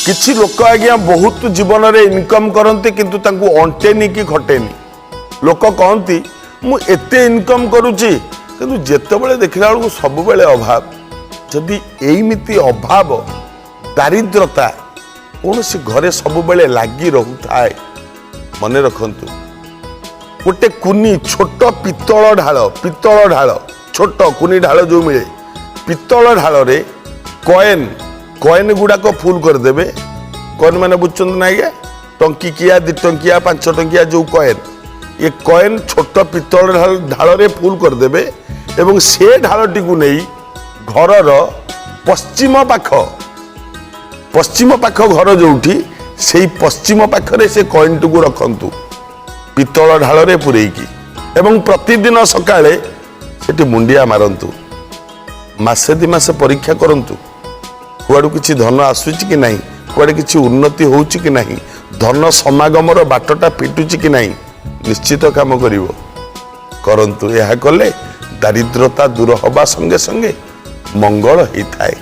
କିଛି ଲୋକ ଆଜ୍ଞା ବହୁତ ଜୀବନରେ ଇନକମ୍ କରନ୍ତି, କିନ୍ତୁ ତାଙ୍କୁ ଅଣ୍ଟେନି କି ଖଟେନି। ଲୋକ କହନ୍ତି, ମୁଁ ଏତେ ଇନକମ୍ କରୁଛି, କିନ୍ତୁ ଯେତେବେଳେ ଦେଖିଲା ବେଳକୁ ସବୁବେଳେ ଅଭାବ। ଯଦି ଏଇମିତି ଅଭାବ, ଦାରିଦ୍ରତା କୌଣସି ଘରେ ସବୁବେଳେ ଲାଗି ରହୁଥାଏ, ମନେ ରଖନ୍ତୁ, ଗୋଟେ କୁନି ଛୋଟ ପିତ୍ତଳ ଢାଳ, ପିତ୍ତଳ ଢାଳ, ଛୋଟ କୁନି ଢାଳ ଯେଉଁ ମିଳେ, ପିତ୍ତଳ ଢାଳରେ କଏନ୍ ଗୁଡ଼ାକ ଫୁଲ୍ କରିଦେବେ। କଏନ୍ ମାନେ ବୁଝୁଛନ୍ତି ନା ଆଜ୍ଞା? ଟଙ୍କିକିଆ, 2 ଟଙ୍କିଆ, 5 ଟଙ୍କିଆ ଯେଉଁ କଏନ୍, ଏ କଏନ୍ ଛୋଟ ପିତ୍ତଳ ଢାଳରେ ଫୁଲ୍ କରିଦେବେ ଏବଂ ସେ ଢାଳଟିକୁ ନେଇ ଘରର ପଶ୍ଚିମ ପାଖ ଘର ଯେଉଁଠି, ସେଇ ପଶ୍ଚିମ ପାଖରେ ସେ କଏନ୍ଟିକୁ ରଖନ୍ତୁ ପିତ୍ତଳ ଢାଳରେ ପୂରେଇକି ଏବଂ ପ୍ରତିଦିନ ସକାଳେ ସେଠି ମୁଣ୍ଡିଆ ମାରନ୍ତୁ। ମାସେ 2 ମାସ ପରୀକ୍ଷା କରନ୍ତୁ, କୁଆଡ଼ୁ କିଛି ଧନ ଆସୁଛି କି ନାହିଁ, କୁଆଡ଼େ କିଛି ଉନ୍ନତି ହେଉଛି କି ନାହିଁ, ଧନ ସମାଗମର ବାଟଟା ଫିଟୁଛି କି ନାହିଁ। ନିଶ୍ଚିତ କାମ କରିବ। କରନ୍ତୁ। ଏହା କଲେ ଦାରିଦ୍ରତା ଦୂର ହେବା ସଙ୍ଗେ ସଙ୍ଗେ ମଙ୍ଗଳ ହେଇଥାଏ।